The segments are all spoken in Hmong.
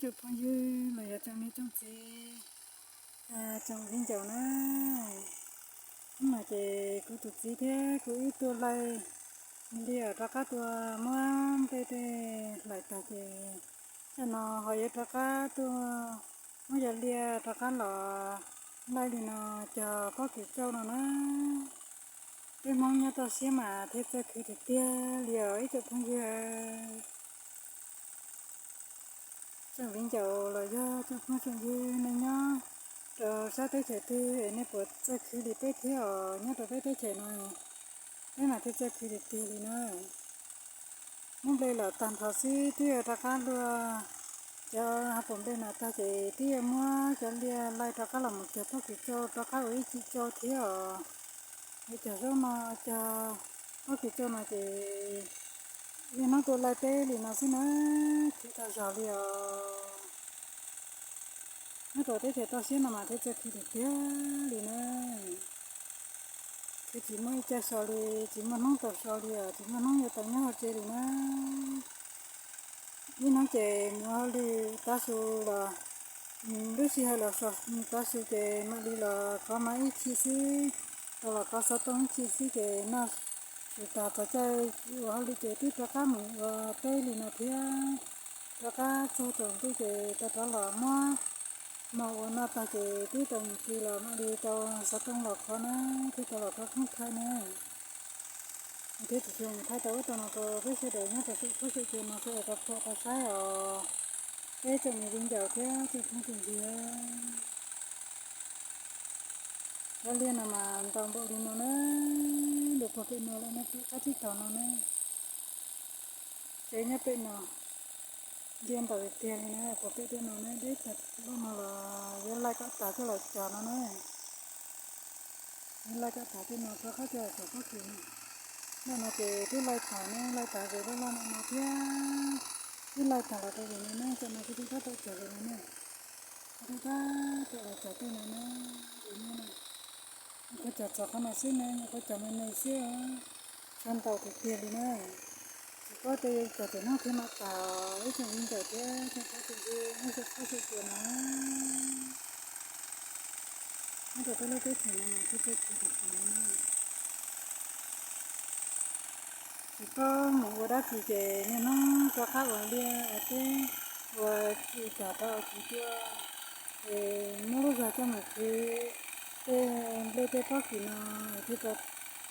Tsoom phooj ywg los yog tsoom niam tsoom txiv, tsoom viv ncaus na, hnub no ces kuv tus txiv thiab kuv wb tuaj laij liaj rov qab tuaj muab nplej tej hlais tag ces tam no ho yuav rov qab tuaj muab cov liaj rov qab los laij li no cog pob kws tsau no na. Peb Hmoob nyob toj siab mas thiaj txawj khwv tiag tiag li os ib tsoom phooj ywg. Tsoom viv ncaus los yog tsoom phooj tsoom ywg nej nyob rau sab teb chaws twg es nej puas txawj khwv li peb thiab os? Nyob rau peb teb chaws no peb mas thiaj txawj khwv tiag tiag li na. Muab nplej los tag nrho xwb twb yuav rov qab luaj cov hav pum nplej no tag ces twb yuav muab cov liaj laij rov qab los mus cog pob kws tsau rov qab ua ib chim tsau thiab os. Yuav cog zaub no, cog pob kws tsau no ces niaj hnub tuaj laij teb li no xwb na, khwv tau zog li os. Nyob rau teb chaws toj siab no mas thiaj txawj khwv tiag tiag li na. Khwv tsis muaj ib caij so li, tsis muaj hnub tau so li os, tsis muaj hnub yuav tau nyob hauv tsev li na. Ib hnub ces mus hauj lwm tav su los, lub sij hawm los so tav su ces mam li los kov mas ib chim xwb, tau los kov xov tooj ib chim xwb ces noj su tas txog caij ua hauj lwm ces twb rov qab mus ua teb li no thiab. Rov qab txog tsaus ntuj ces tau rov los muab mov ua noj tag ces twb tau mus tsev los mam li tau xov tooj los kov na, thiab tau los kov koob thaij na. Thiab tsis xyov mus thaij tau ub tau no rau peb sawv daws nyob rau saum huab saum cua no sawv daws tau pom tau saib os. Peb tsoom me viv ncaus thiab tsoom phooj tsoom ywg, cov liaj no mas ntau npaum li no na, lug puag pem no lawm ne, pem qab teb tog no ne. Tsev nyob pem no, liaj ntau tiag tiag li na, puag pem tej no ne, deb tag lub no los yuav laij kom tag coj los cog no na. Yuav laij kom tag tej no rov qab coj los cog pob kws no. Lub no ces twb laij tag ne, laij tag ze lub laj no no thiab, twb laij tag los rau vim no ne, tam no kuv twb rov tau cog vim no ne, kuv twb rov tau los cog tej no ne, vim no ne. Nyuam qhuav cog txog qhov no xwb ne, nyuam qhuav cog me me xwb, tshuav ntau tiag tiag li na. Tsis paub tias yuav cog txog hnub twg mam tag, ib tsoom viv ncaus thiab tsoom phooj tsoom ywg nyob saum huab saum cua no. Nyob rau peb lub teb chaws no mas thiaj txawj khwv tiag tiag li na. Tsis paub mus ua dab tsi ces niaj hnub rov qab ua liaj ua teb, ua tsis tag rau ua tsis tua, ces muab lub zog coj mus khwv tej nplej tej pob kws no thiaj tau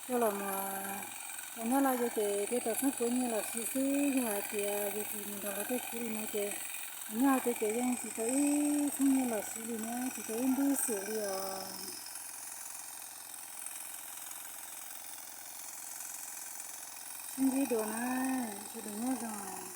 coj los mus, tau nyob laj ces thiaj tau txheeb puav nyiaj los siv xwb. Yog hais tias yus tsis mus nrog luag tej khwv li no ces nyob hais tias ces yeej tsis tau ib txheeb nyiaj los siv li na, tsis tau ib npib xwm li os. Sib ntsib dua na, sawv daws nyob zoo.